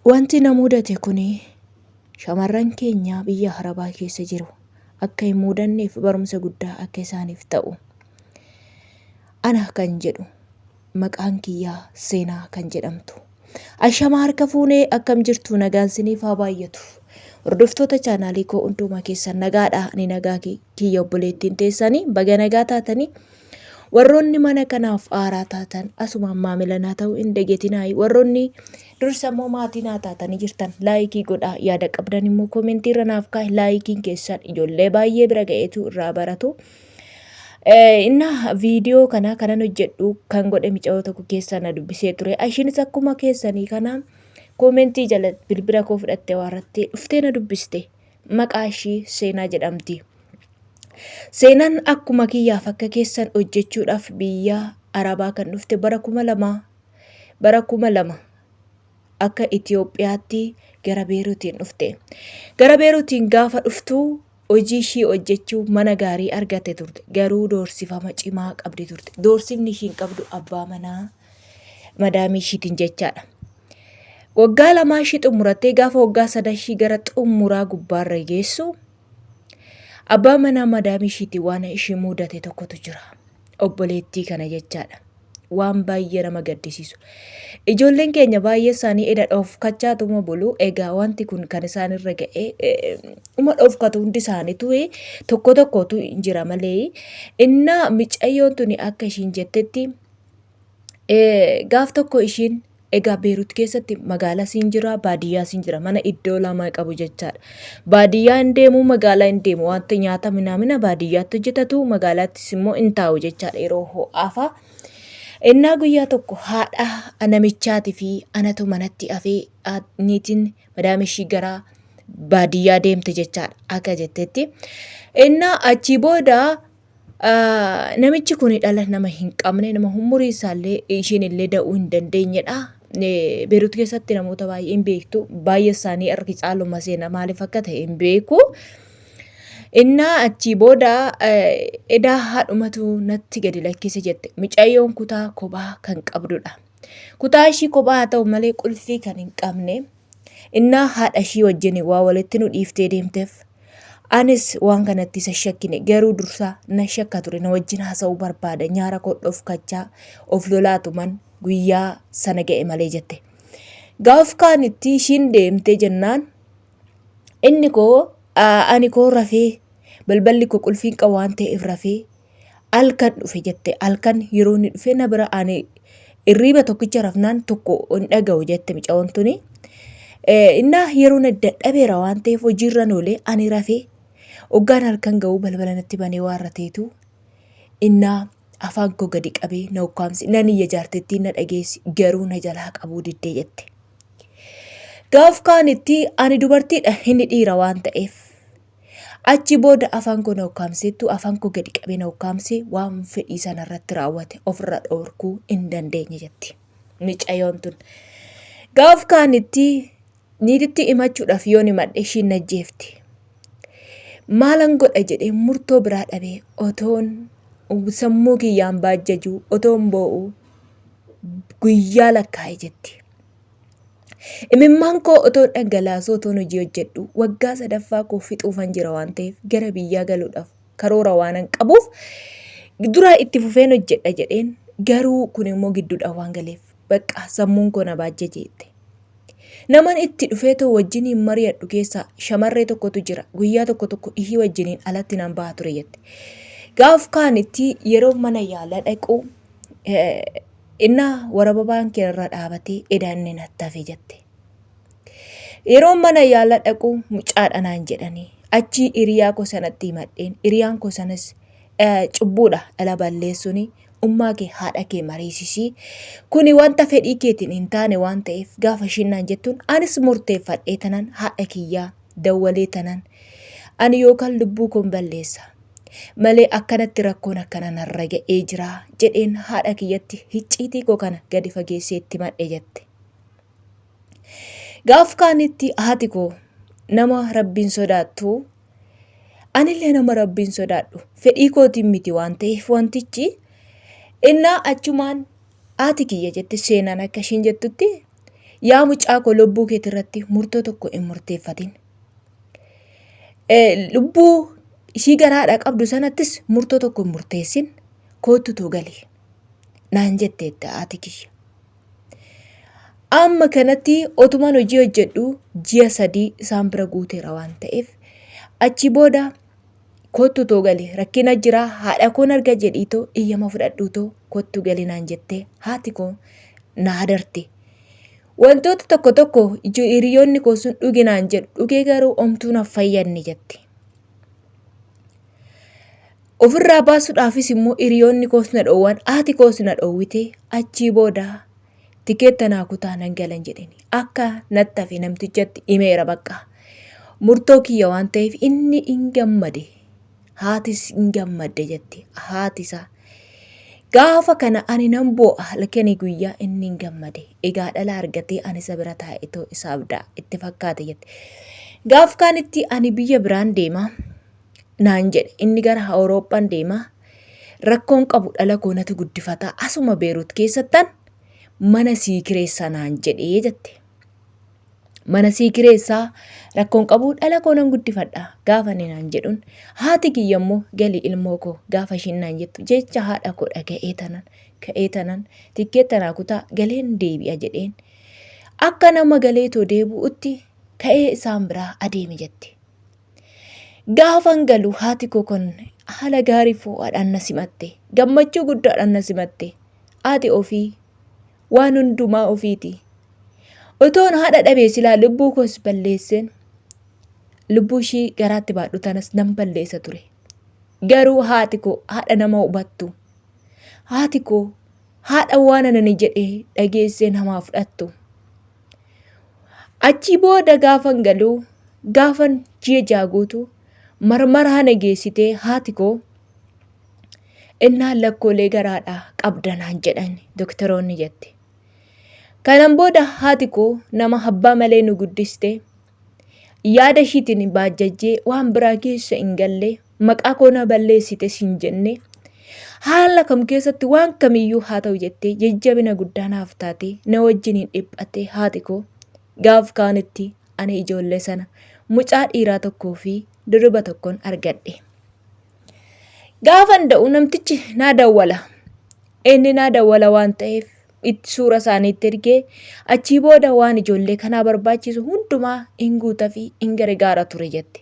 Wanti na mudate kun shamarran keenya biyya Arabaa keessa jiru akka hin mudanneef barumsa guddaa akka isaaniif ta'u ana kan jedhu maqaan kiyyaa Seenaa kan jedhamtu. Ashama harka fuunee akkam jirtu nagaan siniif haa baay'atu. Hordoftoota chaanaalii koo hundumaa keessan nagaadha. Ani nagaa kiyya obboleettiin teessanii baga nagaa taatanii. Warroonni mana kanaaf haaraa taatan asumaan maamila naa ta'uu hin dagetinaayi. Warroonni dursa immoo maatii naa taatanii jirtan laayikii godhaa yaada qabdan immoo koomentii irra naaf kaa'e laayikiin keessan ijoollee baay'ee bira ga'eetu irraa baratu. Inna viidiyoo kana kanan hojjedhu kan godhe micayoo tokko keessaa na dubbisee ture. Ishiinis akkuma keessanii kana koomentii jala bilbila koo fudhattee waarrattee dhuftee na dubbiste. Maqaa ishii Seenaa jedhamti. Seenaan akkuma kiyyaaf akka keessan hojjechuudhaaf biyya Arabaa kan dhufte bara 2000 bara 2000 akka Itoophiyaatti gara Beeruutiin dhufte. Gara Beeruutiin gaafa dhuftu hojii ishii hojjechuu mana gaarii argatte turte. Garuu doorsifama cimaa qabdi turte. Doorsifni ishiin qabdu abbaa manaa madaamii ishiitiin jechaadha. Waggaa lamaa ishii xumurattee gaafa waggaa sadashii gara xumuraa gubbaarra geessu abbaa manaa madaamii ishiitiin waan ishii mudate tokkotu jira. Obboleettii kana jechaadha. Waan baay'ee nama gaddisiisu. Ijoolleen keenya baay'ee isaanii eda dhoofkachaatuma bulu. Egaa wanti kun kan isaan irra ga'e uma dhoofkatu hundi isaaniitu tokko tokkotu hin jira malee. Innaa micayyoon tuni akka ishiin jettetti gaaf tokko ishiin egaa Beerut keessatti magaalaa siin jira baadiyyaa siin jira mana iddoo lama qabu jechaadha. Baadiyyaa hin deemu magaalaa hin deemu wanta nyaata minaamina baadiyyaatti hojjetatu magaalaattis immoo hin taa'u jechaadha yeroo ho'aafaa. Innaa guyyaa tokko haadha namichaatii fi anatu manatti hafee niitiin madaamii ishii gara baadiyyaa deemte jechaadha akka jettetti. Innaa achii booda Namichi kun dhala nama hin qabne nama umurii isaallee ishiin illee da'uu hin dandeenyedha. Beerut keessatti namoota baay'ee hin beektu. Baay'ee isaanii harki caaluma seena maaliif akka ta'e hin beeku. Innaa achii booda edaa haadhumatu natti gadi lakkise jette. Mucayyoon kutaa kophaa kan qabdudha. Kutaa ishii kophaa haa ta'u malee qulfii kan hin qabne. Innaa haadha ishii wajjin waa walitti nu dhiiftee deemteef Anis waan kanatti isa shakkine garuu dursa na shakka ture na wajjin haasa'uu barbaada nyaara koo dhofkachaa of lolaatuman guyyaa sana ga'e malee jette. Gaaf kaanitti ishiin deemtee jennaan inni koo ani koo rafee balballi koo qulfiin qabu waan ta'eef rafee halkan dhufe jette halkan yeroo inni dhufe na bira ani irriiba tokkicha rafnaan tokko hin dhaga'u jette micawoon tuni. Innaa yeroo na dadhabeera waan ta'eef hojiirra oolee ani rafee hoggaan halkan ga'uu balbala natti banee waan rateetu innaa afaan koo gadi qabee na ukkaamsi nan iyya jaartittiin na dhageessi garuu na jalaa qabuu diddee jette. Gaaf kaanitti ani dubartiidha inni dhiira waan ta'eef Achi booda afaan koo na ukkaamseettu afaan koo gadi qabee na ukkaamsee waan fedhii sana irratti raawwate ofirra dhoorkuu hin dandeenye jetti. Micayoon tun. Gaaf kaanitti niititti himachuudhaaf yoon himadhe ishiin na ajjeefti. Maalan godha jedhee murtoo biraa dhabee otoon sammuu kiyyaan baajjajuu otoon boo'uu guyyaa lakkaa'e jetti. Imimmaan koo otoon dhangalaasuu otoon hojii hojjedhu waggaa sadaffaa koo fixuufan jira waan ta'eef gara biyyaa galuudhaaf karoora waanan qabuuf dura itti fufeen hojjedha jedheen garuu kun immoo gidduudhaan waan galeef bakka sammuun koo na baajjaje jette. Naman itti dhufee too wajjiniin mari'adhu keessaa shamarree tokkotu jira guyyaa tokko tokko ishii wajjiniin alatti nan baha ture jette. Gaaf kaanitti yeroo mana yaala dhaqu Innaa warababaan kee irra dhaabatee edaa inni natti hafe jette. Yeroo mana yaala dhaqu mucaadha naan jedhanii achii hiriyaa koo sanatti himadheen hiriyaan koo sanas cubbuudha dhala balleessuun ummaa kee haadha kee mariisisii kuni wanta fedhii keetiin hin taane waan ta'eef gaafa ishiin naan jettuun anis murteeffadhee tanan haadha kiyyaa dawwalee tanan ani yookaan lubbuu koon balleessa malee akkanatti rakkoon akkana narra ga'ee jira jedheen haadha kiyyatti hicciitii koo kana gadi fageessee itti himadhe jette. Gaaf kaanitti haati koo nama rabbiin sodaattu anillee nama rabbiin sodaadhu fedhii kootiin miti waan ta'eef wantichi innaa achumaan haati kiyya jette seenaan akka ishiin jettutti Yaa mucaa koo lubbuu keetirratti murtoo tokko hin murteeffatin. Lubbuu ishii garaadhaa qabdu sanattis murtoo tokko hin murteessin koottu too gali naan jetteetta haati kiyya. Amma kanatti otumaan hojii hojjedhu ji'a 3 isaan bira guuteera waan ta'eef achi booda kottu too gali rakkina jira haadha koon arga jedhiitoo iyyama fudhadhuutoo kottu gali naan jettee haati koo na hadarte. Wantoota tokko tokko hiriyoonni koo sun dhugi naan jedhu dhugee garuu omtuu na fayyadne jette. Ofirraa baasuudhaafis immoo hiriyoonni koos na dhoowwan haati koos na dhoowwite achii booda tikeetta naa kutaa nan galan jedheni. Akka natti hafe namtichatti himeera bakka. Murtoo kiyya waan ta'eef inni hin gammade. Haatis hin gammadde jetti haati isaa. Gaafa kana ani nan boo'a halkanii guyyaa inni hin gammade. Egaa dhala argatee ani isa bira taa'etoo isaaf da'a itti fakkaate jette. Gaaf kaanitti ani biyya biraan deema naan jedhe inni gara Awurooppaan deema. Rakkoon qabu dhala koo natu guddifata asuma Beerut keessattan mana sii kireessa naan jedhee jette. Mana sii kireessaa rakkoon qabu dhala koo nan guddifadha gaafa inni naan jedhuun haati kiyya immoo gali ilmoo koo gaafa ishiin naan jettu jecha haadha koo dhaga'ee tanan ka'ee tanan tikkeetta naa kutaa galeen deebi'a jedheen akka nama galeetoo deebi'utti ka'ee isaan biraa adeeme jette. Gaafan galu haati koo kun haala gaarii fo'aadhaan na simatte gammachuu guddaadhaan na simatte haati ofii waan hundumaa ofiiti. Otoon haadha dhabee silaa lubbuu koos balleesseen lubbuu ishii garaatti baadhu tanas nan balleessa ture. Garuu haati koo haadha nama hubattu. Haati koo haadha waan anani jedhee dhageessee namaa fudhattu. Achii booda gaafan galuu gaafan ji'a 6 guutu marmaraa na geessitee haati koo innaan lakkoolee garaadhaa qabda naan jedhan doktoroonni jette. Kanan booda haati koo nama abbaa malee nu guddiste yaada ishiitiin baajjajjee waan biraa keessa hin galle maqaa koo na balleessites hin jenne haala kam keessatti waan kamiyyuu haa ta'u jettee jajjabina guddaa naaf taate na wajjin hin dhiphatte haati koo gaaf kaanitti ani ijoollee sana mucaa dhiiraa tokkoo fi durba tokkon argadhe. Gaafan da'u namtichi naa dawwala. Inni naa dawwala waan ta'eef itti suura isaanii itti ergee achii booda waan ijoollee kanaa barbaachisu hundumaa hin guutafi hin gargaara ture jette.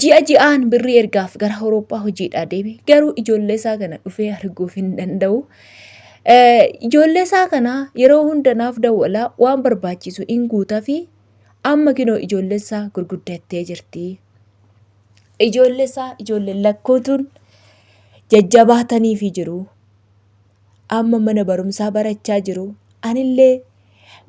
Ji'a ji'aan birrii ergaaf gara Awurooppaa hojiidhaa deeme garuu ijoollee isaa kana dhufee arguuf hin danda'u. Ijoollee isaa kana yeroo hunda naaf dawwala waan barbaachisu hin guutafi amma kinoo ijoollee isaa gurguddattee jirti. Ijoollee isaa ijoolleen lakkootuun jajjabaataniifi jiru. Amma mana barumsaa barachaa jiru. Anillee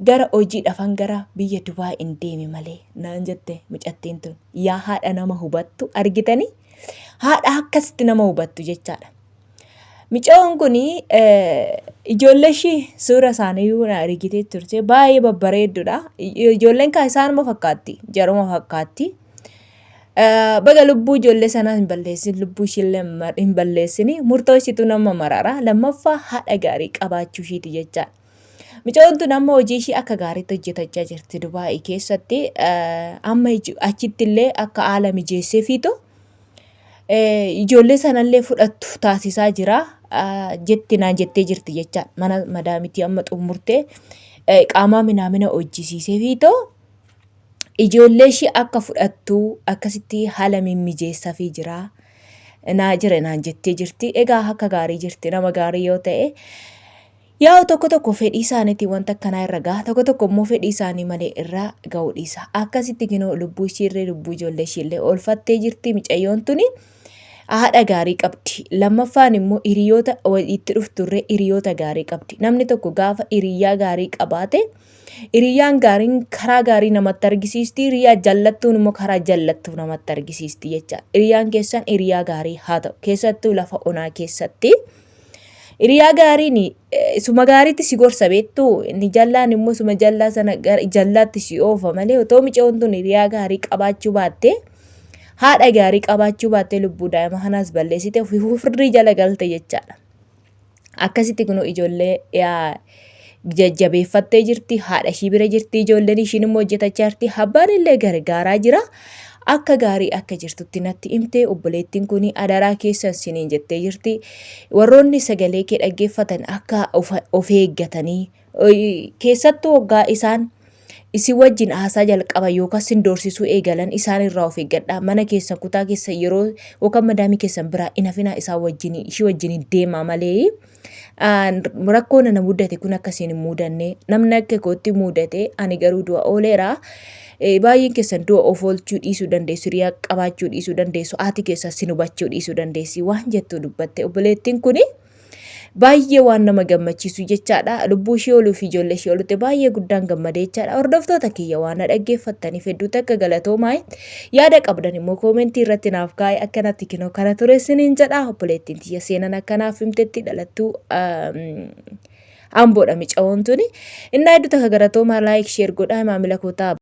gara hojiidhafan gara biyya Dubaay hin deeme malee naan jette mucattiin tun. Yaa haadha nama hubattu argitanii? Haadha akkasitti nama hubattu jechaadha. Micayoon kun ijoollee ishii suura isaanii na argitee turte baay'ee babbareedduudha. Ijoolleen kaa isaanuma fakkaatti jaruma fakkaatti. Baga lubbuu ijoollee sanaa hin balleessin lubbuu ishiillee hin balleessin murtoo ishiitu nama marara. Lammaffaa haadha gaarii qabaachuu ishiiti jechaadha. Micayoon tun amma hojii ishii akka gaariitti hojjetachaa jirti Dubaayii keessatti. Amma achitti illee akka haala mijeesseefiitu ijoollee sanallee fudhattu taasisaa jira jetti naan jettee jirti jechaadha. Mana madaamitii amma xumurtee qaamaa minaamina hojjisiiseefiitoo ijoollee ishii akka fudhattu akkasitti haala mimmijeessafii jira. Naa jira naan jettee jirti. Egaa akka gaarii jirti nama gaarii yoo ta'e. Yaa'u tokko tokko fedhii isaaniitiin wanta akkanaa irra gaha tokko tokko immoo fedhii isaanii malee irra ga'uu dhiisa. Akkasitti kinoo lubbuu ishiillee lubbuu ijoollee ishiillee oolfattee jirti micayyoon tuni. Haadha gaarii qabdi. Lammaffaan immoo hiriyoota itti dhufturree hiriyoota gaarii qabdi. Namni tokko gaafa hiriyyaa gaarii qabaate hiriyyaan gaariin karaa gaarii namatti argisiisti hiriyaa jallattuun immoo karaa jallattuu namatti argisiisti jecha. Hiriyyaan keessan hiriyaa gaarii haa ta'u. Keessattuu lafa onaa keessatti. Hiriyaa gaariin suma gaariitti si gorsa beektu inni jallaan immoo suma jallaa sana gara jallaatti si oofa malee otoo micoon tun hiriyaa gaarii qabaachuu baatte haadha gaarii qabaachuu baattee lubbuu daa'ima kanaas balleessite ofii furrii jala galte jechaadha. Akkasitti kunoo ijoollee yaa Jajjabeeffattee jirti. Haadha ishii bira jirti. Ijoolleen ishiin immoo hojjetachaa jirti. Abbaan illee gargaaraa jira. Akka gaarii akka jirtutti natti himte obboleettiin kun, adaraa keessan siniin jettee jirti. Warroonni sagalee kee dhaggeeffatan akka of eeggatanii, keessattuu waggaa isaan isin wajjin haasaa jalqaba yookaan sin doorsisuu eegalan, isaan irraa of eeggadhaa. Mana keessan, kutaa keessan yeroo yookaan madaamii keessan biraa hin hafinaa, isaan wajjin, ishii wajjin deemaa malee. Rakkoo nana mudate kun akkasiin hin mudanne. Namni akka kootti mudate, ani garuu du'a ooleera. Baay'een keessan du'a of oolchuu dhiisuu dandeessu, hiriyaa qabaachuu dhiisuu dandeessu, haati keessan sin hubachuu dhiisuu dandeessi waan jettu dubbatte obboleettiin kuni. Baay'ee waan nama gammachiisu jechaadha. Lubbuu ishee ooluu fi ijoollee ishee oolutti baay'ee guddaan gammadee jechaadha. Hordoftoota kiyya, waan na dhaggeeffattaniif hedduu takka galatoomaa. Yaada qabdan immoo koomentii irratti naaf kaa'e. Akkanatti kinoo kana ture siniin jedha. Obboleettiin tiyya seenan akkanaaf himtetti, dhalattuu Amboodha micawoon tuni. Innaa hedduu takka galatoomaa, like, share godhaa, maamila koo ta'a.